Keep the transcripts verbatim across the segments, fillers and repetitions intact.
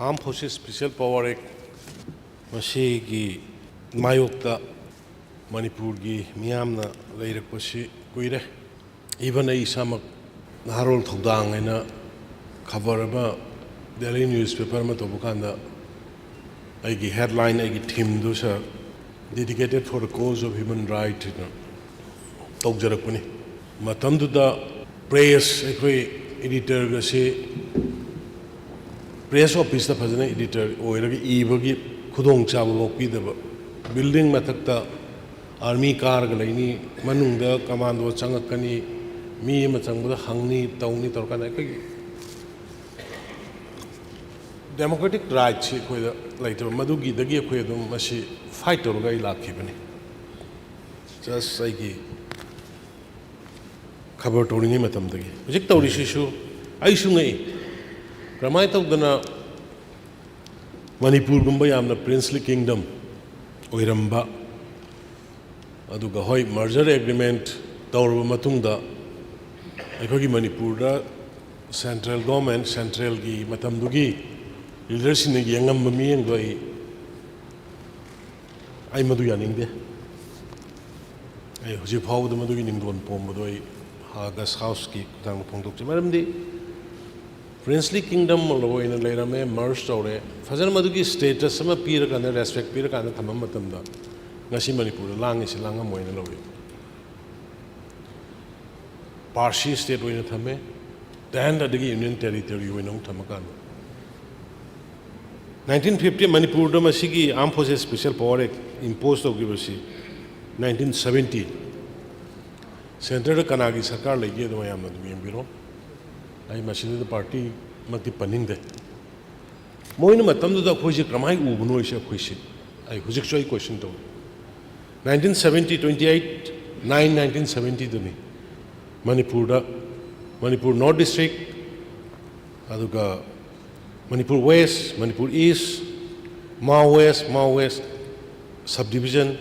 Armed Forces Special Power Act ꯃꯁꯤꯒꯤ ꯃꯥꯌꯣꯛꯇ ꯃꯅꯤꯄꯨꯔꯒꯤ ꯃꯤꯌꯥꯝꯅ ꯂꯩꯔꯛꯄꯁꯤ ꯀꯨꯏꯔꯦ꯫ Even ꯑꯩ ꯏꯁꯥꯃꯛ ꯅꯍꯥꯔꯣꯜ ꯊꯧꯗꯥꯡ ꯍꯥꯏꯅ ꯈꯕꯔ ꯑꯃ, ꯗꯦꯂꯤ ꯅ꯭ꯌꯨꯁꯄꯦꯄꯔ ꯑꯃ ꯇꯧꯕ ꯀꯥꯟꯗ ꯑꯩꯒꯤ ꯍꯦꯗꯂꯥꯏꯟ, ꯑꯩꯒꯤ ꯊꯤꯝꯗꯨ, "Sir, dedicated for the cause of human right" ꯍꯥꯏꯅ ꯇꯧꯖꯔꯛꯄꯅꯤ꯫ ꯃꯇꯝꯗꯨꯗ ꯄ꯭ꯔꯦꯁ, ꯑꯩꯈꯣꯏ ꯏꯗꯤꯇꯔꯒꯁꯤ ꯄ꯭ꯔꯦꯁ ꯑꯣꯐꯤꯁꯇ ꯐꯖꯅ ꯏꯗꯤꯇꯔ ꯑꯣꯏꯔꯒ ꯏꯕꯒꯤ ꯈꯨꯗꯣꯡꯆꯥꯕ ꯐꯥꯎ ꯄꯤꯗꯕ, ꯕꯤꯜꯗꯤꯡ ꯃꯊꯛꯇ ꯑꯥꯔꯃꯤ ꯀꯥꯔꯒ ꯂꯩꯅꯤ, ꯃꯅꯨꯡꯗ ꯀꯃꯥꯟꯗꯣ ꯆꯪꯉꯛꯀꯅꯤ, ꯃꯤ ꯑꯃ ꯆꯪꯕꯗ ꯍꯪꯅꯤ, ꯇꯧꯅꯤ ꯇꯧꯔꯀꯥꯟꯗ ꯑꯩꯈꯣꯏꯒꯤ ꯗꯦꯃꯣꯀ꯭ꯔꯦꯇꯤꯛ ꯔꯥꯏꯠꯁꯤ ꯑꯩꯈꯣꯏꯗ ꯂꯩꯇꯕ, ꯃꯗꯨꯒꯤꯗꯒꯤ ꯑꯩꯈꯣꯏ ꯑꯗꯨꯝ ꯃꯁꯤ ꯐꯥꯏꯠ ꯇꯧꯔꯒ ꯑꯩ ꯂꯥꯛꯈꯤꯕꯅꯤ꯫ ꯖꯁ ꯑꯩꯒꯤ ꯈꯕꯔ ꯇꯧꯔꯤꯉꯩ ꯃꯇꯝꯗꯒꯤ꯫ ꯍꯧꯖꯤꯛ ꯇꯧꯔꯤꯁꯤꯁꯨ ꯑꯩꯁꯨ ꯉꯛꯏ, ꯀꯔꯝꯍꯥꯏꯅ ꯇꯧꯗꯅ ꯃꯅꯤꯄꯨꯔꯒꯨꯝꯕ ꯌꯥꯝꯅ ꯄ꯭ꯔꯤꯟꯁꯂꯤ ꯀꯤꯡꯗꯝ ꯑꯣꯏꯔꯝꯕ, ꯑꯗꯨꯒ ꯍꯣꯏ, ꯃꯔꯖꯔ ꯑꯦꯒ꯭ꯔꯤꯃꯦꯟꯠ ꯇꯧꯔꯕ ꯃꯇꯨꯡꯗ ꯑꯩꯈꯣꯏꯒꯤ ꯃꯅꯤꯄꯨꯔꯗ ꯁꯦꯟꯇ꯭ꯔꯦꯜ ꯒꯣꯔꯃꯦꯟ, ꯁꯦꯟꯇ꯭ꯔꯦꯜꯒꯤ ꯃꯇꯝꯗꯨꯒꯤ ꯂꯤꯗꯔꯁꯤꯡꯅ ꯌꯦꯡꯉꯝꯕ ꯃꯤꯠꯌꯦꯡꯗꯣ ꯑꯩ, ꯑꯩ ꯃꯗꯨ ꯌꯥꯅꯤꯡꯗꯦ꯫ ꯑꯩ ꯍꯧꯖꯤꯛ ꯐꯥꯎꯕꯗ ꯃꯗꯨꯒꯤ ꯅꯤꯡꯗꯣꯟ ꯄꯣꯝꯕꯗꯣ ꯑꯩ ꯑꯒꯁ ꯍꯥꯎꯁꯀꯤ ꯈꯨꯠꯊꯥꯡꯗ ꯐꯣꯡꯗꯣꯛꯆꯩ꯫ ꯃꯔꯝꯗꯤ ꯄ꯭ꯔꯤꯟꯁꯂꯤ ꯀꯤꯡꯗꯝ ꯑꯣꯏꯅ ꯂꯩꯔꯝꯃꯦ, ꯃꯔꯖ ꯇꯧꯔꯦ, ꯐꯖꯅ ꯃꯗꯨꯒꯤ ꯁ꯭ꯇꯦꯇꯁ ꯑꯃ ꯄꯤꯔꯀꯥꯟꯗ, ꯔꯦꯁꯄꯦꯛ ꯄꯤꯔꯀꯥꯟꯗ ꯊꯝꯕ ꯃꯇꯝꯗ ꯉꯁꯤ ꯃꯅꯤꯄꯨꯔꯗ ꯂꯥꯡꯉꯤꯁꯤ ꯂꯥꯡꯉꯝꯃꯣꯏꯅ ꯂꯧꯏ꯫ ꯄꯥꯔꯁꯤ ꯁ꯭ꯇꯦꯠ ꯑꯣꯏꯅ ꯊꯝꯃꯦ, ꯗꯦꯟ ꯑꯗꯒꯤ ꯌꯨꯅꯤꯌꯟ ꯇꯦꯔꯤꯇꯣꯔꯤ ꯑꯣꯏꯅ ꯑꯃꯨꯛ ꯊꯝꯃꯀꯥꯟꯗ, ꯅꯥꯏꯟꯇꯤꯟ ꯐꯤꯐꯇꯤ ꯃꯅꯤꯄꯨꯔꯗ ꯃꯁꯤꯒꯤ ꯑꯥꯔꯝ ꯐꯣꯔꯁꯦꯁ ꯁ꯭ꯄꯦꯁꯦꯜ ꯄꯋꯥꯔ ꯑꯦꯛ ꯏꯝꯄꯣꯁ ꯇꯧꯈꯤꯕꯁꯤ ꯅꯥꯏꯟꯇꯤꯟ ꯁꯕꯦꯟꯇꯤ꯫ ꯁꯦꯟꯇꯔꯗ ꯀꯅꯥꯒꯤ ꯁꯔꯀꯥꯔ ꯂꯩꯒꯦ ꯑꯗꯨ ꯃꯌꯥꯝꯅ ꯑꯗꯨꯝ ꯌꯦꯡꯕꯤꯔꯣ꯫ ꯑꯩ ꯃꯁꯤꯗꯩꯗ ꯄꯥꯔꯇꯤꯃꯛꯇꯤ ꯄꯟꯅꯤꯡꯗꯦ꯫ ꯃꯣꯏꯅ ꯃꯇꯝꯗꯨꯗ ꯑꯩꯈꯣꯏꯁꯦ ꯀꯔꯝꯍꯥꯏꯅ ꯎꯕꯅꯣ ꯍꯥꯏꯁꯦ ꯑꯩꯈꯣꯏꯁꯦ, ꯑꯩ ꯍꯧꯖꯤꯛꯁꯨ ꯑꯩ ꯀꯣꯏꯁꯟ ꯇꯧꯏ꯫ Nineteen seventy, twenty eight nine ꯅꯥꯏꯟꯇꯤꯟ ꯁꯕꯦꯟꯇꯤꯗꯅꯤ ꯃꯅꯤꯄꯨꯔꯗ, ꯃꯅꯤꯄꯨꯔ ꯅꯣꯔꯠ ꯗꯤꯁꯇ꯭ꯔꯤꯛ, ꯑꯗꯨꯒ Manipur west, Manipur east, Mao west, Mao west sub division,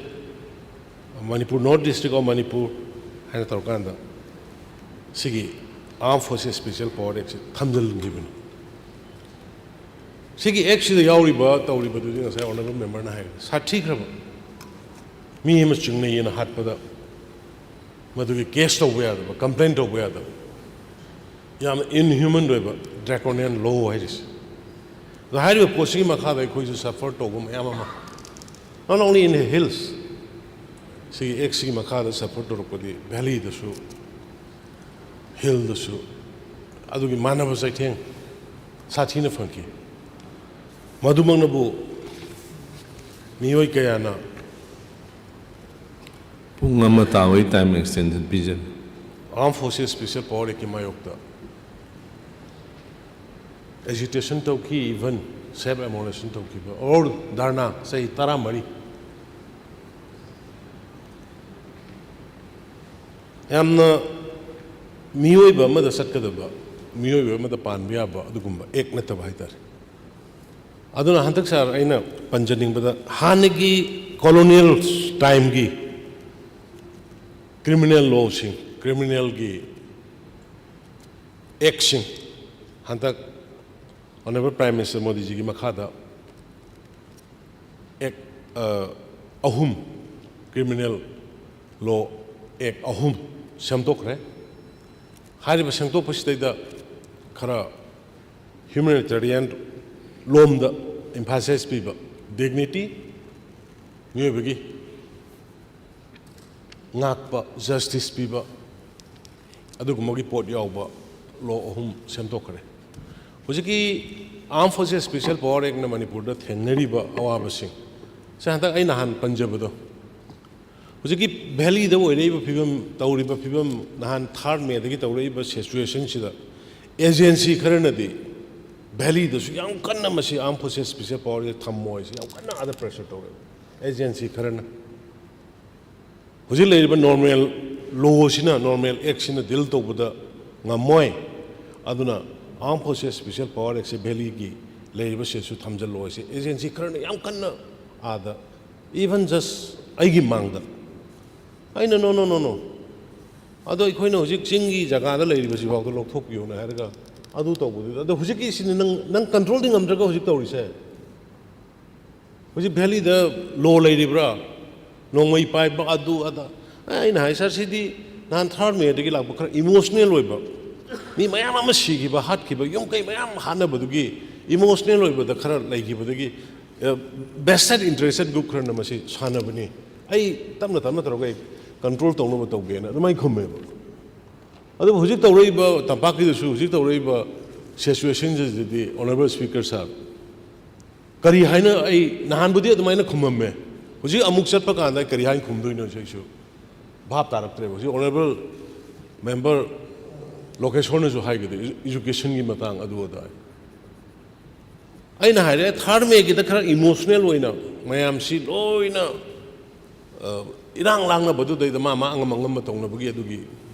Manipur north district of Manipur ꯍꯥꯏꯅ ꯇꯧꯔꯀꯥꯟꯗ ꯁꯤꯒꯤ ꯑꯥꯔꯝ ꯐꯣꯔꯁꯦꯁ ꯁ꯭ꯄꯦꯁꯦꯜ ꯄꯋꯥꯔ ꯑꯦꯛꯁꯦ ꯊꯝꯖꯤꯟꯈꯤꯕꯅꯤ꯫ ꯁꯤꯒꯤ ꯑꯦꯛꯁꯤꯗ ꯌꯥꯎꯔꯤꯕ ꯇꯧꯔꯤꯕꯗꯨꯗꯤ ꯉꯁꯥꯏ ꯑꯣꯅꯔꯦꯕꯜ ꯃꯦꯝꯕꯔꯅ ꯍꯥꯏꯈ꯭ꯔꯦ, ꯁꯥꯊꯤꯈ꯭ꯔꯕ ꯃꯤ ꯑꯃ ꯆꯤꯡꯅꯩꯌꯦꯅ ꯍꯥꯠꯄꯗ ꯃꯗꯨꯒꯤ ꯀꯦꯁ ꯇꯧꯕ ꯌꯥꯗꯕ, ꯀꯝꯄ꯭ꯂꯦꯟ ꯇꯧꯕ ꯌꯥꯗꯕ, ꯌꯥꯝꯅ ꯏꯟꯍ꯭ꯌꯨꯃꯟ ꯑꯣꯏꯕ ꯗ꯭ꯔꯦꯀꯣꯅꯤꯌꯟ ꯂꯣ ꯍꯥꯏꯔꯤꯁꯦ꯫ ꯑꯗꯣ ꯍꯥꯏꯔꯤꯕ ꯄꯣꯠꯁꯤꯒꯤ ꯃꯈꯥꯗ ꯑꯩꯈꯣꯏꯁꯨ ꯁꯐꯔ ꯇꯧꯕ ꯃꯌꯥꯝ ꯑꯃ, not only in the hills, ꯁꯤꯒꯤ ꯑꯦꯛꯁꯤꯒꯤ ꯃꯈꯥꯗ ꯁꯐꯔ ꯇꯧꯔꯛꯄꯗꯤ ꯚꯦꯂꯤꯗꯁꯨ, ꯍꯤꯜꯗꯁꯨ ꯑꯗꯨꯒꯤ ꯃꯥꯟꯅꯕ ꯆꯩꯊꯦꯡ ꯁꯥꯊꯤꯅ ꯐꯪꯈꯤ꯫ ꯃꯗꯨꯃꯛꯅꯕꯨ ꯃꯤꯑꯣꯏ ꯀꯌꯥꯅ ꯄꯨꯡ ꯑꯃ ꯇꯥꯕꯒꯤ time extension ꯄꯤꯖꯔꯤ꯫ ꯑꯥꯔꯝ forces special power ꯑꯦꯛꯀꯤ ꯃꯥꯌꯣꯛꯇ ꯑꯦꯖꯤꯇꯦꯁꯟ ꯇꯧꯈꯤ, ꯏꯚꯟ ꯁꯦꯜꯐ ꯑꯦꯃꯣꯂꯦꯁꯟ ꯇꯧꯈꯤꯕ ꯑꯣꯔ ꯙꯔꯅꯥ ꯆꯍꯤ ꯇꯔꯥꯃꯔꯤ꯫ ꯌꯥꯝꯅ ꯃꯤꯑꯣꯏꯕ ꯑꯃꯗ ꯆꯠꯀꯗꯕ, ꯃꯤꯑꯣꯏꯕ ꯑꯃꯗ ꯄꯥꯟꯕ ꯌꯥꯕ ꯑꯗꯨꯒꯨꯝꯕ ꯑꯦꯛ ꯅꯠꯇꯕ ꯍꯥꯏꯇꯥꯔꯦ꯫ ꯑꯗꯨꯅ ꯍꯟꯗꯛ ꯁꯥꯔ ꯑꯩꯅ ꯄꯟꯖꯅꯤꯡꯕꯗ ꯍꯥꯟꯅꯒꯤ ꯀꯣꯂꯣꯅꯤꯌꯦꯜ ꯇꯥꯏꯝꯒꯤ ꯀ꯭ꯔꯤꯃꯤꯅꯦꯜ ꯂꯣꯁꯤꯡ, ꯀ꯭ꯔꯤꯃꯤꯅꯦꯜꯒꯤ ꯑꯦꯛꯁꯤꯡ ꯍꯟꯗꯛ ꯑꯣꯅꯔꯦꯕꯜ ꯄ꯭ꯔꯥꯏꯝ ꯃꯤꯅꯤꯁꯇꯔ ꯃꯣꯗꯤꯖꯤꯒꯤ ꯃꯈꯥꯗ ꯑꯦꯛ ꯑꯍꯨꯝ, ꯀ꯭ꯔꯤꯃꯤꯅꯦꯜ ꯂꯣ ꯑꯦꯛ ꯑꯍꯨꯝ ꯁꯦꯝꯗꯣꯛꯈ꯭ꯔꯦ꯫ ꯍꯥꯏꯔꯤꯕ ꯁꯦꯝꯗꯣꯛꯄꯁꯤꯗꯩꯗ ꯈꯔ ꯍ꯭ꯌꯨꯃꯦꯅꯤꯇꯦꯔꯤꯌꯟ ꯂꯣꯝꯗ ꯏꯝꯐꯥꯁꯥꯏꯁ ꯄꯤꯕ, ꯗꯤꯒꯅꯤꯇꯤ, ꯃꯤꯑꯣꯏꯕꯒꯤ ꯉꯥꯛꯄ, ꯖꯁꯇꯤꯁ ꯄꯤꯕ, ꯑꯗꯨꯒꯨꯝꯕꯒꯤ ꯄꯣꯠ ꯌꯥꯎꯕ ꯂꯣ ꯑꯍꯨꯝ ꯁꯦꯝꯗꯣꯛꯈ꯭ꯔꯦ꯫ ꯍꯧꯖꯤꯛꯀꯤ ꯑꯥꯔꯝ ꯐꯣꯔꯁꯦꯁ ꯁ꯭ꯄꯦꯁꯤꯌꯦꯜ ꯄꯥꯋꯔ ꯑꯦꯛꯅ ꯃꯅꯤꯄꯨꯔꯗ ꯊꯦꯡꯅꯔꯤꯕ ꯑꯋꯥꯕꯁꯤꯡ ꯁꯦ ꯍꯟꯗꯛ ꯑꯩ ꯅꯍꯥꯟ ꯄꯟꯖꯕꯗꯣ, ꯍꯧꯖꯤꯛꯀꯤ ꯚꯦꯂꯤꯗ ꯑꯣꯏꯔꯛꯏꯕ ꯐꯤꯕꯝ, ꯇꯧꯔꯤꯕ ꯐꯤꯕꯝ, ꯅꯍꯥꯟ ꯊꯥꯔꯠ ꯃꯦꯗꯒꯤ ꯇꯧꯔꯛꯏꯕ ꯁꯤꯆꯨꯋꯦꯁꯟꯁꯤꯗ ꯑꯦꯖꯦꯟꯁꯤ ꯈꯔꯅꯗꯤ ꯚꯦꯂꯤꯗꯁꯨ ꯌꯥꯝ ꯀꯟꯅ ꯃꯁꯤ ꯑꯥꯔꯝ ꯐꯣꯔꯁꯦꯁ ꯁ꯭ꯄꯦꯁꯤꯌꯦꯜ ꯄꯥꯋꯔꯁꯦ ꯊꯝꯃꯣꯏꯁꯦ ꯌꯥꯝ ꯀꯟꯅ ꯑꯥꯗ ꯄ꯭ꯔꯦꯁꯔ ꯇꯧꯔꯛꯑꯦ ꯑꯦꯖꯦꯟꯁꯤ ꯈꯔꯅ꯫ ꯍꯧꯖꯤꯛ ꯂꯩꯔꯤꯕ ꯅꯣꯔꯃꯦꯜ ꯂꯣꯁꯤꯅ, ꯅꯣꯔꯃꯦꯜ ꯑꯦꯛꯁꯤꯅ ꯗꯤꯜ ꯇꯧꯕꯗ ꯉꯝꯃꯣꯏ꯫ ꯑꯗꯨꯅ ꯑꯥꯔꯝ ꯐꯣꯔꯁꯦꯁ ꯁ꯭ꯄꯦꯁꯤꯌꯦꯜ ꯄꯥꯋꯔ ꯑꯦꯛꯁꯦ ꯚꯦꯂꯤꯒꯤ ꯂꯩꯔꯤꯕ ꯁꯤꯠꯁꯨ ꯊꯝꯖꯤꯜꯂꯣ ꯍꯥꯏꯁꯦ ꯑꯦꯖꯦꯟꯁꯤ ꯈꯔꯅ ꯌꯥꯝ ꯀꯟꯅ ꯑꯥꯗ, ꯏꯚꯟ ꯖꯁ ꯑꯩꯒꯤ ꯃꯥꯡꯗ ꯑꯩꯅ, "No, no, no, no, ꯑꯗꯣ ꯑꯩꯈꯣꯏꯅ ꯍꯧꯖꯤꯛ ꯆꯤꯡꯒꯤ ꯖꯒꯥꯗ ꯂꯩꯔꯤꯕꯁꯤ ꯐꯥꯎꯗ ꯂꯧꯊꯣꯛꯄꯤꯌꯣꯅ" ꯍꯥꯏꯔꯒ ꯑꯗꯨ ꯇꯧꯕꯗꯨꯗ꯫ ꯑꯗꯣ ꯍꯧꯖꯤꯛꯀꯤꯁꯤꯅ ꯅꯪ, ꯅꯪ ꯀꯟꯇ꯭ꯔꯣꯜꯗꯤ ꯉꯝꯗ꯭ꯔꯒ ꯍꯧꯖꯤꯛ ꯇꯧꯔꯤꯁꯦ꯫ ꯍꯧꯖꯤꯛ ꯚꯦꯂꯤꯗ ꯂꯣ ꯂꯩꯔꯤꯕ꯭ꯔꯥ? ꯅꯣꯡꯃꯩ ꯄꯥꯏꯕ, ꯑꯗꯨ ꯑꯗꯥ꯫ ꯑꯩꯅ ꯍꯥꯏ, "ꯁꯥꯔ, ꯁꯤꯗꯤ ꯅꯍꯥꯟ ꯊꯥꯔꯠ ꯃꯦꯗꯒꯤ ꯂꯥꯛꯄ ꯈꯔ ꯏꯃꯣꯁꯅꯦꯜ ꯑꯣꯏꯕ, ꯃꯤ ꯃꯌꯥꯝ ꯑꯃ ꯁꯤꯈꯤꯕ, ꯍꯥꯠꯈꯤꯕ, ꯌꯨꯝ ꯀꯩ ꯃꯌꯥꯝ ꯍꯥꯠꯅꯕꯗꯨꯒꯤ ꯏꯃꯣꯁꯅꯦꯜ ꯑꯣꯏꯕꯗ ꯈꯔ ꯂꯩꯈꯤꯕꯗꯒꯤ, ꯕꯦꯁꯇꯦꯠ ꯏꯟꯇꯔꯦꯁꯇꯦꯠ ꯒ꯭ꯔꯨꯞ ꯈꯔꯅ ꯃꯁꯤ ꯁꯥꯟꯅꯕꯅꯤ꯫ ꯑꯩ ꯇꯞꯅ ꯇꯞꯅ ꯇꯧꯔꯒ ꯑꯩ ꯀꯟꯇ꯭ꯔꯣꯜ ꯇꯧꯅꯕ ꯇꯧꯒꯦꯅ" ꯑꯗꯨꯃꯥꯏꯅ ꯈꯨꯝꯃꯦꯕ꯫ ꯑꯗꯨꯕꯨ ꯍꯧꯖꯤꯛ ꯇꯧꯔꯛꯏꯕ ꯇꯝꯄꯥꯛꯀꯤꯗꯁꯨ, ꯍꯧꯖꯤꯛ ꯇꯧꯔꯛꯏꯕ ꯁꯤꯆꯨꯋꯦꯁꯟꯁꯤꯗꯗꯤ, ꯑꯣꯅꯔꯦꯕꯜ ꯁ꯭ꯄꯤꯀꯔ ꯁꯥꯔ, ꯀꯔꯤ ꯍꯥꯏꯅ, ꯑꯩ ꯅꯍꯥꯟꯕꯨꯗꯤ ꯑꯗꯨꯃꯥꯏꯅ ꯈꯨꯝꯃꯝꯃꯦ, ꯍꯧꯖꯤꯛ ꯑꯃꯨꯛ ꯆꯠꯄ ꯀꯥꯟꯗ ꯑꯩ ꯀꯔꯤ ꯍꯥꯏꯅ ꯈꯨꯝꯗꯣꯏꯅꯣ ꯑꯩꯁꯨ ꯚꯥꯞ ꯇꯥꯔꯛꯇ꯭ꯔꯦꯕ꯫ ꯍꯧꯖꯤꯛ ꯑꯣꯅꯔꯦꯕꯜ ꯃꯦꯝꯕꯔ ꯂꯣꯀꯦꯁꯣꯔꯅꯁꯨ ꯍꯥꯏꯒꯗꯤ, ꯏꯖꯨꯀꯦꯁꯟꯒꯤ ꯃꯇꯥꯡ ꯑꯗꯨ ꯑꯗꯥ꯫ ꯑꯩꯅ ꯍꯥꯏꯔꯦ, ꯊꯥꯔꯠ ꯃꯦꯒꯤꯗ ꯈꯔ ꯏꯃꯣꯁꯅꯦꯜ ꯑꯣꯏꯅ ꯃꯌꯥꯝꯁꯤ ꯂꯣꯏꯅ, ꯑ, ꯏꯔꯥꯡ ꯂꯥꯡꯅꯕꯗꯨꯗꯩꯗ ꯃꯥ ꯃꯥ ꯑꯉꯝ ꯑꯉꯝꯕ ꯇꯧꯅꯕꯒꯤ ꯑꯗꯨꯒꯤ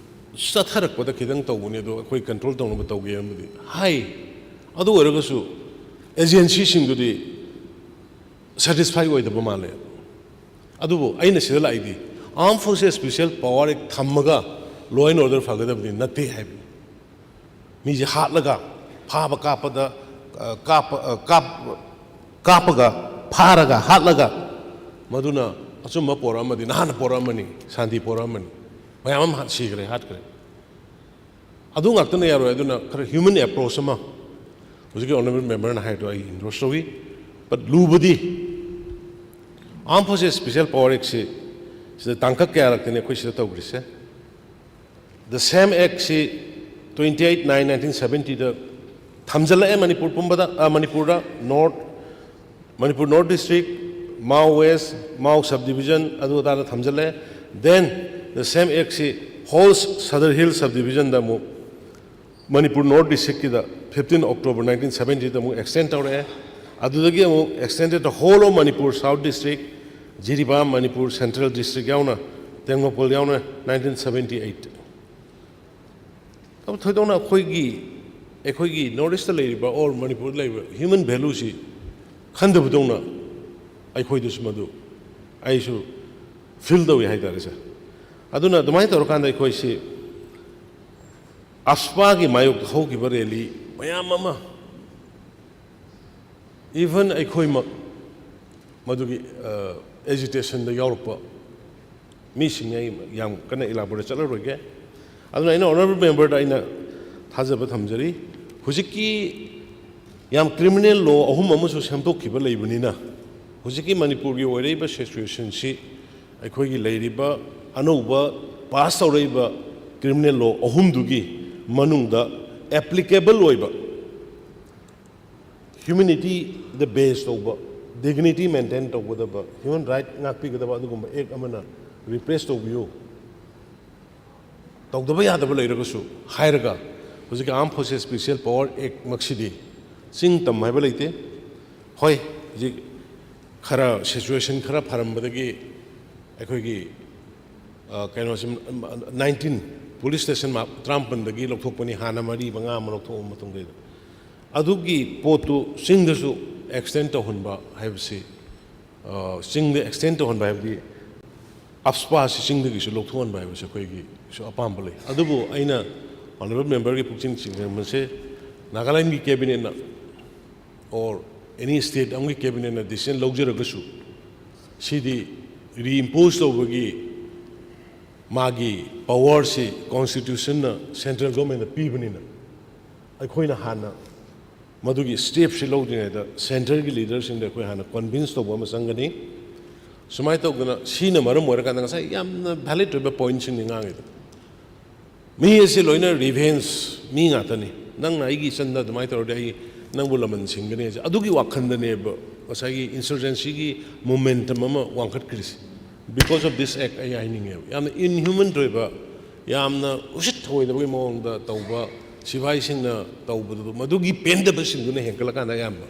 ꯆꯠꯊꯔꯛꯄꯗ ꯈꯤꯇꯪ ꯇꯧꯕꯅꯤ, ꯑꯗꯣ ꯑꯩꯈꯣꯏ ꯀꯟꯇ꯭ꯔꯣꯜ ꯇꯧꯅꯕ ꯇꯧꯒꯦ ꯑꯃꯗꯤ ꯍꯥꯏ꯫ ꯑꯗꯨ ꯑꯣꯏꯔꯒꯁꯨ ꯑꯦꯖꯦꯟꯁꯤꯁꯤꯡꯗꯨꯗꯤ ꯁꯦꯇꯤꯁꯐꯥꯏ ꯑꯣꯏꯗꯕ ꯃꯥꯜꯂꯦ꯫ ꯑꯗꯨꯕꯨ ꯑꯩꯅ ꯁꯤꯗ ꯂꯥꯛꯏꯗꯤ ꯑꯥꯔꯝ ꯐꯣꯔꯁꯦꯁ ꯁ꯭ꯄꯤꯁꯦꯜ ꯄꯥꯋꯔ ꯑꯦꯛ ꯊꯝꯃꯒ ꯂꯣ ꯑꯦꯟ ꯑꯣꯔꯗꯔ ꯐꯒꯗꯕꯗꯤ ꯅꯠꯇꯦ ꯍꯥꯏꯕꯅꯤ꯫ ꯃꯤꯁꯦ ꯍꯥꯠꯂꯒ, ꯐꯥꯕ ꯀꯥꯞꯄꯗ, ꯑ, ꯀꯥꯞꯄ, ꯑ, ꯀꯥꯞ-, ꯀꯥꯞꯄꯒ, ꯐꯥꯔꯒ, ꯍꯥꯠꯂꯒ, ꯃꯗꯨꯅ ꯑꯆꯨꯝꯕ ꯄꯣꯔꯛꯑꯝꯃꯗꯤ ꯅꯍꯥꯟꯅ ꯄꯣꯔꯛꯑꯝꯃꯅꯤ, ꯁꯥꯟꯇꯤ ꯄꯣꯔꯛꯑꯝꯃꯅꯤ꯫ ꯃꯌꯥꯝ ꯑꯃ ꯍꯥꯠ-, ꯁꯤꯈ꯭ꯔꯦ, ꯍꯥꯠꯈ꯭ꯔꯦ꯫ ꯑꯗꯨ ꯉꯥꯛꯇꯅ ꯌꯥꯔꯣꯏ꯫ ꯑꯗꯨꯅ ꯈꯔ ꯍ꯭ꯌꯨꯃꯦꯟ ꯑꯦꯄ꯭ꯔꯣꯆ ꯑꯃ, ꯍꯧꯖꯤꯛꯀꯤ ꯑꯣꯅꯔꯦꯕꯜ ꯃꯦꯝꯕꯔꯅ ꯍꯥꯏꯗꯣ ꯑꯩ ꯏꯟꯗꯣꯔꯁ ꯇꯧꯏ꯫ But ꯂꯨꯕꯗꯤ, ꯑꯥꯔꯝ ꯐꯣꯔꯁꯦꯁ ꯁ꯭ꯄꯤꯁꯦꯜ ꯄꯥꯋꯔ ꯑꯦꯛꯁꯤ ꯁꯤꯗ ꯇꯥꯡꯀꯛ ꯀꯌꯥꯔꯛꯇꯅꯤ ꯑꯩꯈꯣꯏ ꯁꯤꯗ ꯇꯧꯈ꯭ꯔꯤꯁꯦ꯫ The same Act ꯁꯤ twenty eight nine nineteen seventy ꯗ ꯊꯝꯖꯤꯜꯂꯛꯑꯦ ꯃꯅꯤꯄꯨꯔ ꯄꯨꯝꯕꯗ, ꯑ, ꯃꯅꯤꯄꯨꯔꯗ, north, Manipur north district, Mao west, Mao sub division, ꯑꯗꯨ ꯑꯗꯥꯗ ꯊꯝꯖꯤꯜꯂꯛꯑꯦ꯫ Then the same Act ꯁꯤ ꯍꯣꯜ ꯁꯗꯔ ꯍꯤꯜ ꯁꯕ ꯗꯤꯕꯤꯖꯟꯗ ꯑꯃꯨꯛ ꯃꯅꯤꯄꯨꯔ ꯅꯣꯔꯠ ꯗꯤꯁꯇ꯭ꯔꯤꯛꯀꯤꯗ fifteen October nineteen seventy ꯗ ꯑꯃꯨꯛ ꯑꯦꯛꯁꯇꯦꯟ ꯇꯧꯔꯛꯑꯦ꯫ ꯑꯗꯨꯗꯒꯤ ꯑꯃꯨꯛ extended the whole of Manipur South District, Jiribam, Manipur central district ꯌꯥꯎꯅ, ꯇꯦꯡꯅꯧꯄꯜ ꯌꯥꯎꯅ nineteen seventy eight꯫ ꯑꯗꯨ ꯊꯣꯏꯗꯣꯛꯅ ꯑꯩꯈꯣꯏꯒꯤ, ꯑꯩꯈꯣꯏꯒꯤ ꯅꯣꯔꯠ ꯏꯁꯇ ꯂꯩꯔꯤꯕ or ꯃꯅꯤꯄꯨꯔꯗ ꯂꯩꯔꯤꯕ ꯍ꯭ꯌꯨꯃꯦꯟ ꯚꯦꯂꯨꯁꯤ ꯈꯟꯗꯕꯗꯧꯅ ꯑꯩꯈꯣꯏꯗꯁꯨ ꯃꯗꯨ ꯑꯩꯁꯨ ꯐꯤꯜ ꯇꯧꯏ ꯍꯥꯏꯇꯥꯔꯦ, ꯁꯥꯔ꯫ ꯑꯗꯨꯅ ꯑꯗꯨꯃꯥꯏꯅ ꯇꯧꯔꯀꯥꯟꯗ ꯑꯩꯈꯣꯏꯁꯤ ꯑꯞꯁꯄꯥꯒꯤ ꯃꯥꯌꯣꯛꯇ ꯍꯧꯈꯤꯕ ꯔꯦꯂꯤ ꯃꯌꯥꯝ ꯑꯃ, ꯏꯚꯟ ꯑꯩꯈꯣꯏꯃꯛ ꯃꯗꯨꯒꯤ ꯑꯦꯖꯤꯇꯦꯁꯟꯗ ꯌꯥꯎꯔꯛꯄ ꯃꯤꯁꯤꯡꯅꯤ꯫ ꯑꯩ ꯌꯥꯝ ꯀꯟꯅ ꯏꯂꯥꯕꯣꯔꯦꯠ ꯆꯠꯂꯔꯣꯏꯒꯦ꯫ ꯑꯗꯨꯅ ꯑꯩꯅ ꯑꯣꯅꯔꯦꯕꯜ ꯃꯦꯝꯕꯔꯗ ꯑꯩꯅ ꯊꯥꯖꯕ ꯊꯝꯖꯔꯤ꯫ ꯍꯧꯖꯤꯛꯀꯤ ꯌꯥꯝ ꯀ꯭ꯔꯤꯃꯤꯅꯦꯜ ꯂꯣ ꯑꯍꯨꯝ ꯑꯃꯁꯨ ꯁꯦꯝꯗꯣꯛꯈꯤꯕ ꯂꯩꯕꯅꯤꯅ, ꯍꯧꯖꯤꯛꯀꯤ ꯃꯅꯤꯄꯨꯔꯒꯤ ꯑꯣꯏꯔꯛꯏꯕ ꯁꯤꯆꯨꯋꯦꯁꯟꯁꯤ ꯑꯩꯈꯣꯏꯒꯤ ꯂꯩꯔꯤꯕ ꯑꯅꯧꯕ ꯄꯥꯁ ꯇꯧꯔꯛꯏꯕ ꯀ꯭ꯔꯤꯃꯤꯅꯦꯜ ꯂꯣ ꯑꯍꯨꯝꯗꯨꯒꯤ ꯃꯅꯨꯡꯗ ꯑꯦꯄ꯭ꯂꯤꯀꯦꯕꯜ ꯑꯣꯏꯕ, ꯍ꯭ꯌꯨꯃꯦꯅꯤꯇꯤꯗ ꯕꯦꯖ ꯇꯧꯕ, ꯗꯤꯒꯅꯤꯇꯤ ꯃꯦꯟꯇꯦꯟ ꯇꯧꯒꯗꯕ, ꯍ꯭ꯌꯨꯃꯦꯟ ꯔꯥꯏꯠ ꯉꯥꯛꯄꯤꯒꯗꯕ ꯑꯗꯨꯒꯨꯝꯕ ꯑꯦꯛ ꯑꯃꯅ ꯔꯤꯄ꯭ꯂꯦꯁ ꯇꯧꯕꯤꯌꯨ꯫ ꯇꯧꯗꯕ ꯌꯥꯗꯕ ꯂꯩꯔꯒꯁꯨ ꯍꯥꯏꯔꯒ, ꯍꯧꯖꯤꯛꯀꯤ ꯑꯥꯔꯝ ꯐꯣꯔꯁꯦꯁ ꯁ꯭ꯄꯦꯁꯤꯌꯦꯜ ꯄꯋꯥꯔ ꯑꯦꯛꯃꯛꯁꯤꯗꯤ ꯆꯤꯡ ꯇꯝ ꯍꯥꯏꯕ ꯂꯩꯇꯦ꯫ ꯍꯣꯏ, ꯍꯧꯖꯤꯛ ꯈꯔ ꯁꯤꯆꯨꯋꯦꯁꯟ ꯈꯔ ꯐꯔꯝꯕꯗꯒꯤ ꯑꯩꯈꯣꯏꯒꯤ, ꯑ, ꯀꯩꯅꯣꯁꯤ, ꯅꯥꯏꯟꯇꯤꯟ ꯄꯨꯂꯤꯁ ꯁ꯭ꯇꯦꯁꯟ ꯇꯔꯥꯃꯥꯄꯟꯗꯒꯤ ꯂꯧꯊꯣꯛꯄꯅꯤ, ꯍꯥꯟꯅ ꯃꯔꯤ ꯃꯉꯥ ꯑꯃ ꯂꯧꯊꯣꯛꯑꯕ ꯃꯇꯨꯡꯗ꯫ ꯑꯗꯨꯒꯤ ꯄꯣꯠꯇꯨ ꯆꯤꯡꯗꯁꯨ ꯑꯦꯛꯁꯇꯦꯟ ꯇꯧꯍꯟꯕ ꯍꯥꯏꯕꯁꯤ, ꯑ, ꯆꯤꯡꯗ ꯑꯦꯛꯁꯇꯦꯟ ꯇꯧꯍꯟꯕ ꯍꯥꯏꯕꯗꯤ ꯑꯞꯁꯄꯥꯁꯤ ꯆꯤꯡꯗꯒꯤꯁꯨ ꯂꯧꯊꯣꯛꯍꯟꯕ ꯍꯥꯏꯕꯁꯤ ꯑꯩꯈꯣꯏꯒꯤꯁꯨ ꯑꯄꯥꯝꯕ ꯂꯩ꯫ ꯑꯗꯨꯕꯨ ꯑꯩꯅ ꯑꯣꯅꯔꯦꯕꯜ ꯃꯦꯝꯕꯔꯒꯤ ꯄꯨꯛꯅꯤꯡ ꯆꯤꯡꯁꯤꯟꯕꯁꯦ, ꯅꯥꯒꯥꯂꯦꯟꯒꯤ ꯀꯦꯕꯤꯅꯦꯠꯅ or any state ꯑꯃꯒꯤ ꯀꯦꯕꯤꯅꯦꯠꯅ ꯗꯤꯁꯤꯖꯟ ꯂꯧꯖꯔꯒꯁꯨ, ꯁꯤꯗꯤ ꯔꯤꯏꯝꯄꯣꯖ ꯇꯧꯕꯒꯤ ꯃꯥꯒꯤ ꯄꯋꯥꯔꯁꯤ ꯀꯣꯟꯁꯇꯤꯇ꯭ꯌꯨꯁꯟꯅ ꯁꯦꯟꯇ꯭ꯔꯦꯜ ꯒꯣꯔꯃꯦꯟꯗ ꯄꯤꯕꯅꯤꯅ, ꯑꯩꯈꯣꯏꯅ ꯍꯥꯟꯅ ꯃꯗꯨꯒꯤ ꯁ꯭ꯇꯦꯞꯁꯤ ꯂꯧꯗ꯭ꯔꯤꯉꯩꯗ ꯁꯦꯟꯇ꯭ꯔꯒꯤ ꯂꯤꯗꯔꯁꯤꯡꯗ ꯑꯩꯈꯣꯏ ꯍꯥꯟꯅ ꯀꯟꯚꯤꯟꯁ ꯇꯧꯕ ꯑꯃ ꯆꯪꯒꯅꯤ꯫ ꯁꯨꯃꯥꯏꯅ ꯇꯧꯗꯅ, ꯁꯤꯅ ꯃꯔꯝ ꯑꯣꯏꯔꯀꯥꯟꯗ ꯉꯁꯥꯏ ꯌꯥꯝꯅ ꯚꯦꯂꯤꯗ ꯑꯣꯏꯕ ꯄꯣꯏꯟꯠꯁꯤꯡꯅꯤ ꯉꯥꯡꯉꯤꯗꯣ꯫ ꯃꯤ ꯑꯁꯤ ꯂꯣꯏꯅ ꯔꯤꯚꯦꯟꯖ ꯃꯤ ꯉꯥꯛꯇꯅꯤ꯫ ꯅꯪꯅ ꯑꯩꯒꯤ ꯏꯆꯟꯗ ꯑꯗꯨꯃꯥꯏꯅ ꯇꯧꯔꯗꯤ ꯑꯩ ꯅꯪꯕꯨ ꯂꯃꯟ ꯁꯤꯡꯒꯅꯤ ꯍꯥꯏꯁꯦ, ꯑꯗꯨꯒꯤ ꯋꯥꯈꯜꯗꯅꯦꯕ ꯉꯁꯥꯏꯒꯤ ꯏꯟꯁꯔꯖꯦꯟꯁꯤꯒꯤ ꯃꯣꯃꯦꯟꯇꯝ ꯑꯃ ꯋꯥꯡꯈꯠꯈ꯭ꯔꯤꯁꯦ꯫ Because of this act ꯑꯩ ꯍꯥꯏꯅꯤꯡꯉꯦꯕ, ꯌꯥꯝꯅ ꯏꯟꯍ꯭ꯌꯨꯃꯟ ꯑꯣꯏꯕ, ꯌꯥꯝꯅ ꯎꯁꯤꯠ ꯊꯑꯣꯏꯗꯕꯒꯤ ꯃꯑꯣꯡꯗ ꯇꯧꯕ, ꯁꯤꯐꯥꯏꯁꯤꯡꯅ ꯇꯧꯕꯗꯨ, ꯃꯗꯨꯒꯤ ꯄꯦꯟꯗꯕꯁꯤꯡꯗꯨꯅ ꯍꯦꯟꯒꯠꯂꯀꯥꯟꯗ ꯑꯌꯥꯝꯕ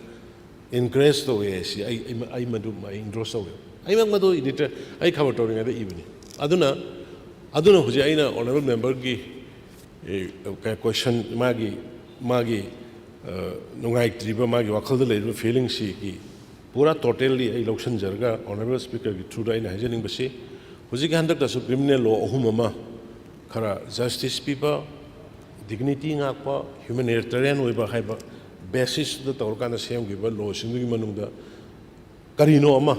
ꯏꯟꯀꯔꯦꯖ ꯇꯧꯋꯦ ꯍꯥꯏꯁꯤ ꯑꯩ, ꯑꯩ, ꯑꯩ ꯃꯗꯨ ꯑꯩ ꯏꯟꯗꯣꯔꯁ ꯇꯧꯋꯦ꯫ ꯑꯩꯃꯛ ꯃꯗꯨ ꯏꯗꯤꯇꯔ, ꯑꯩ ꯈꯕꯔ ꯇꯧꯔꯤꯉꯩꯗ ꯏꯕꯅꯤ꯫ ꯑꯗꯨꯅ, ꯑꯗꯨꯅ ꯍꯧꯖꯤꯛ ꯑꯩꯅ ꯑꯣꯅꯔꯦꯕꯜ ꯃꯦꯝꯕꯔꯒꯤ, ꯑꯦ, ꯀ-, ꯀꯣꯏꯁꯟ, ꯃꯥꯒꯤ, ꯃꯥꯒꯤ, ꯑ, ꯅꯨꯡꯉꯥꯏꯇ꯭ꯔꯤꯕ, ꯃꯥꯒꯤ ꯋꯥꯈꯜꯗ ꯂꯩꯔꯤꯕ ꯐꯤꯂꯤꯡꯁꯤꯒꯤ ꯄꯨꯔꯥ ꯇꯣꯇꯦꯜꯂꯤ ꯑꯩ ꯂꯧꯁꯤꯟꯖꯔꯒ ꯑꯣꯅꯔꯦꯕꯜ ꯁ꯭ꯄꯤꯀꯔꯒꯤ ꯊ꯭ꯔꯨꯗ ꯑꯩꯅ ꯍꯥꯏꯖꯅꯤꯡꯕꯁꯤ, ꯍꯧꯖꯤꯛꯀꯤ ꯍꯟꯗꯛꯇꯁꯨ ꯀ꯭ꯔꯤꯃꯤꯅꯦꯜ ꯂꯣ ꯑꯍꯨꯝ ꯑꯃ ꯈꯔ ꯖꯁꯇꯤꯁ ꯄꯤꯕ, ꯗꯤꯒꯅꯤꯇꯤ ꯉꯥꯛꯄ, ꯍ꯭ꯌꯨꯃꯦꯅꯤꯇꯦꯔꯤꯌꯟ ꯑꯣꯏꯕ ꯍꯥꯏꯕ ꯕꯦꯁꯤꯁꯇꯨꯗ ꯇꯧꯔꯀꯥꯟꯗ ꯁꯦꯝꯈꯤꯕ ꯂꯣꯁꯤꯡꯗꯨꯒꯤ ꯃꯅꯨꯡꯗ ꯀꯔꯤꯅꯣ ꯑꯃ,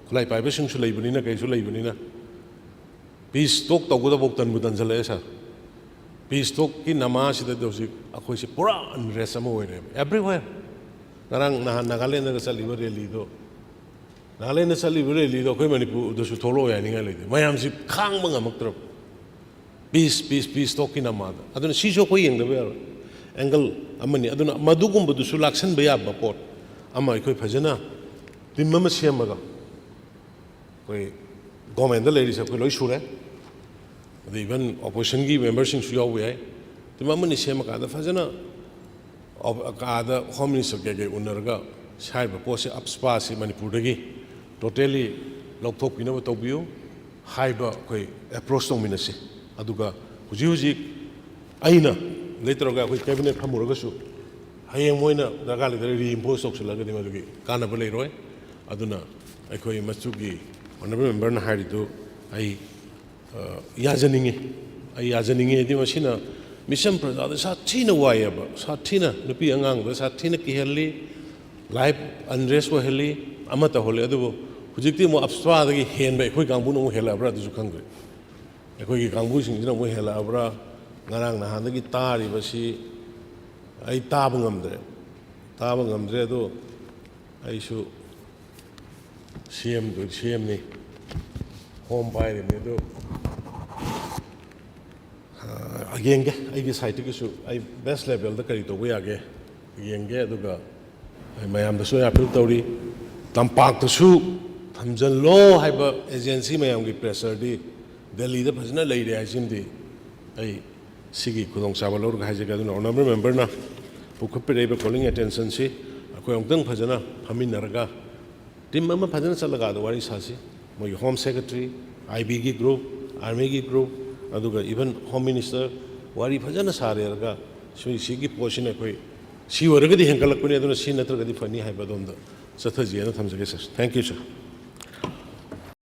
ꯈꯨꯠꯂꯥꯏ ꯄꯥꯏꯕꯁꯤꯡꯁꯨ ꯂꯩꯕꯅꯤꯅ, ꯀꯩꯁꯨ ꯂꯩꯕꯅꯤꯅ, ꯄꯤꯁ ꯇꯣꯛ ꯇꯧꯒꯗꯕ ꯇꯟꯕꯨ ꯇꯟꯁꯤꯜꯂꯛꯑꯦ ꯁꯥꯔ꯫ ꯄꯤꯁ ꯇꯣꯛꯀꯤ ꯅꯃꯥꯁꯤꯗꯗꯤ ꯍꯧꯖꯤꯛ ꯑꯩꯈꯣꯏꯁꯤ ꯄꯨꯔꯥ ꯑꯟꯔꯦꯁ ꯑꯃ ꯑꯣꯏꯔꯦꯕ, ꯑꯦꯕ꯭ꯔꯤꯋꯦꯔ꯫ ꯉꯔꯥꯡ ꯅꯍꯥꯟ ꯅꯥꯒꯥꯂꯦꯟꯗꯒ ꯆꯠꯂꯤꯕ ꯔꯦꯂꯤꯗꯣ, ꯅꯥꯒꯥꯂꯦꯟꯗ ꯆꯠꯂꯤꯕ ꯔꯦꯂꯤꯗꯣ ꯑꯩꯈꯣꯏ ꯃꯅꯤꯄꯨꯔꯗꯁꯨ ꯊꯣꯛꯂꯛꯑꯣ ꯍꯥꯏꯅꯤꯡꯉꯥꯏ ꯂꯩꯇꯦ꯫ ꯃꯌꯥꯝꯁꯤ ꯈꯥꯡꯕ ꯉꯝꯃꯛꯇ꯭ꯔꯕ꯫ ꯄꯤꯁ, ꯄꯤꯁ, ꯄꯤꯁ ꯇꯣꯛꯀꯤ ꯅꯃꯥꯗ꯫ ꯑꯗꯨꯅ ꯁꯤꯁꯨ ꯑꯩꯈꯣꯏ ꯌꯦꯡꯗꯕ ꯌꯥꯔꯣꯏ꯫ ꯑꯦꯡꯒꯜ ꯑꯃꯅꯤ꯫ ꯑꯗꯨꯅ ꯃꯗꯨꯒꯨꯝꯕꯗꯨꯁꯨ ꯂꯥꯛꯁꯟꯕ ꯌꯥꯕ ꯄꯣꯠ ꯑꯃ ꯑꯩꯈꯣꯏ ꯐꯖꯅ ꯇꯤꯝ ꯑꯃ ꯁꯦꯝꯃꯒ, ꯑꯩꯈꯣꯏ ꯒꯣꯔꯃꯦꯟꯗ ꯂꯩꯔꯤꯁꯦ ꯑꯩꯈꯣꯏ ꯂꯣꯏ ꯁꯨꯔꯦ꯫ ꯑꯗꯩ ꯏꯚꯟ ꯑꯣꯄꯣꯖꯤꯁꯟꯒꯤ ꯃꯦꯝꯕꯔꯁꯤꯡꯁꯨ ꯌꯥꯎꯕ ꯌꯥꯏ꯫ ꯇꯤꯝ ꯑꯃꯅꯤ ꯁꯦꯝꯃꯀꯥꯟꯗ ꯐꯖꯅ ꯑꯣꯞ-, ꯑꯥꯗ ꯍꯣꯝ ꯃꯤꯅꯤꯁꯇꯔ ꯀꯩꯀꯩ ꯎꯅꯔꯒ ꯍꯥꯏꯔꯤꯕ ꯄꯣꯠꯁꯦ, ꯑꯞꯁꯄꯥꯁꯤ ꯃꯅꯤꯄꯨꯔꯗꯒꯤ ꯇꯣꯇꯦꯂꯤ ꯂꯧꯊꯣꯛꯄꯤꯅꯕ ꯇꯧꯕꯤꯌꯨ ꯍꯥꯏꯕ ꯑꯩꯈꯣꯏ ꯑꯦꯄ꯭ꯔꯣꯁ ꯇꯧꯃꯤꯟꯅꯁꯤ꯫ ꯑꯗꯨꯒ ꯍꯧꯖꯤꯛ ꯍꯧꯖꯤꯛ ꯑꯩꯅ ꯂꯩꯇ꯭ꯔꯒ ꯑꯩꯈꯣꯏ ꯀꯦꯕꯤꯅꯦꯠ ꯐꯝꯃꯨꯔꯒꯁꯨ ꯍꯌꯦꯡ ꯃꯣꯏꯅ ꯗꯔꯀꯥꯔ ꯂꯩꯇ꯭ꯔꯒ ꯔꯤꯏꯝꯄꯣꯁ ꯇꯧꯁꯤꯜꯂꯒꯗꯤ ꯃꯗꯨꯒꯤ ꯀꯥꯟꯅꯕ ꯂꯩꯔꯣꯏ꯫ ꯑꯗꯨꯅ ꯑꯩꯈꯣꯏ ꯃꯆꯨꯒꯤ ꯑꯣꯅꯔꯦꯕꯜ ꯃꯦꯝꯕꯔꯅ ꯍꯥꯏꯔꯤꯗꯨ ꯑꯩ, ꯑ, ꯌꯥꯖꯅꯤꯡꯉꯤ꯫ ꯑꯩ ꯌꯥꯖꯅꯤꯡꯉꯤ ꯍꯥꯏꯗꯤ ꯃꯁꯤꯅ ꯃꯤꯁꯝ ꯄ꯭ꯔꯖꯥꯗ ꯁꯥꯊꯤꯅ ꯋꯥꯏꯑꯦꯕ, ꯁꯥꯊꯤꯅ ꯅꯨꯄꯤ ꯑꯉꯥꯡꯗ ꯁꯥꯊꯤꯅ ꯀꯤꯍꯜꯂꯤ, ꯂꯥꯏꯐ ꯑꯟꯔꯦꯁ ꯑꯣꯏꯍꯜꯂꯤ, ꯑꯃ ꯇꯧꯍꯜꯂꯤ꯫ ꯑꯗꯨꯕꯨ ꯍꯧꯖꯤꯛꯇꯤ ꯑꯃꯨꯛ ꯑꯞꯁꯄꯥꯗꯒꯤ ꯍꯦꯟꯕ ꯑꯩꯈꯣꯏ ꯀꯥꯡꯕꯨꯅ ꯑꯃꯨꯛ ꯍꯦꯜꯂꯛꯑꯕ꯭ꯔꯥ ꯑꯗꯨꯁꯨ ꯈꯪꯗ꯭ꯔꯦ꯫ ꯑꯩꯈꯣꯏꯒꯤ ꯀꯥꯡꯕꯨꯁꯤꯡꯁꯤꯅ ꯑꯃꯨꯛ ꯍꯦꯜꯂꯛꯑꯕ꯭ꯔꯥ? ꯉꯔꯥꯡ ꯅꯍꯥꯟꯗꯒꯤ ꯇꯥꯔꯤꯕꯁꯤ ꯑꯩ ꯇꯥꯕ ꯉꯝꯗ꯭ꯔꯦ, ꯇꯥꯕ ꯉꯝꯗ꯭ꯔꯦ꯫ ꯑꯗꯣ ꯑꯩꯁꯨ ꯁꯤ ꯑꯦꯝꯗꯨ, ꯁꯤ ꯑꯦꯝꯅꯤ, ꯍꯣꯝ ꯄꯥꯏꯔꯤꯕꯅꯤ꯫ ꯑꯗꯨ, ꯑ, ꯌꯦꯡꯒꯦ, ꯑꯩꯒꯤ ꯁꯥꯏꯠꯇꯒꯤꯁꯨ ꯑꯩ ꯕꯦꯁ ꯂꯦꯚꯦꯜꯗ ꯀꯔꯤ ꯇꯧꯕ ꯌꯥꯒꯦ ꯌꯦꯡꯒꯦ꯫ ꯑꯗꯨꯒ ꯑꯩ ꯃꯌꯥꯝꯗꯁꯨ ꯑꯩ ꯑꯄꯤꯜ ꯇꯧꯔꯤ, ꯇꯝꯄꯥꯛꯇꯁꯨ ꯊꯝꯖꯤꯜꯂꯣ ꯍꯥꯏꯕ ꯑꯦꯖꯦꯟꯁꯤ ꯃꯌꯥꯝꯒꯤ ꯄ꯭ꯔꯦꯁꯔꯗꯤ ꯗꯦꯜꯂꯤꯗ ꯐꯖꯅ ꯂꯩꯔꯦ ꯍꯥꯏꯁꯤꯃꯗꯤ ꯑꯩ ꯁꯤꯒꯤ ꯈꯨꯗꯣꯡꯆꯥꯕ ꯂꯧꯔꯒ ꯍꯥꯏꯖꯒꯦ꯫ ꯑꯗꯨꯅ ꯑꯣꯅꯔꯦꯕꯜ ꯃꯦꯝꯕꯔꯅ ꯄꯨꯈꯠꯄꯤꯔꯛꯏꯕ ꯀꯣꯂꯤꯡ ꯑꯦꯇꯦꯟꯁꯟꯁꯤ ꯑꯩꯈꯣꯏ ꯑꯃꯨꯛꯇꯪ ꯐꯖꯅ ꯐꯝꯃꯤꯟꯅꯔꯒ ꯇꯤꯝ ꯑꯃ ꯐꯖꯅ ꯆꯠꯂꯒ ꯑꯥꯗ ꯋꯥꯔꯤ ꯁꯥꯁꯤ꯫ ꯃꯣꯏꯒꯤ ꯍꯣꯝ ꯁꯦꯀ꯭ꯔꯦꯇꯔꯤ, ꯑꯥꯏ ꯕꯤꯒꯤ ꯒ꯭ꯔꯨꯞ, ꯑꯥꯔꯃꯤꯒꯤ ꯒ꯭ꯔꯨꯞ, ꯑꯗꯨꯒ ꯏꯚꯟ ꯍꯣꯝ ꯃꯤꯅꯤꯁꯇꯔ ꯋꯥꯔꯤ ꯐꯖꯅ ꯁꯥꯔꯦꯔꯒ ꯁꯤ, ꯁꯤꯒꯤ ꯄꯣꯠꯁꯤꯅ ꯑꯩꯈꯣꯏ ꯁꯤ ꯑꯣꯏꯔꯒꯗꯤ ꯍꯦꯟꯒꯠꯂꯛꯄꯅꯤ, ꯑꯗꯨꯅ ꯁꯤ ꯅꯠꯇ꯭ꯔꯒꯗꯤ ꯐꯅꯤ ꯍꯥꯏꯕ ꯑꯗꯣꯝꯗ ꯆꯠꯊꯁꯤꯑꯅ ꯊꯝꯖꯒꯦ ꯁꯥꯔ꯫ Thank you, sir.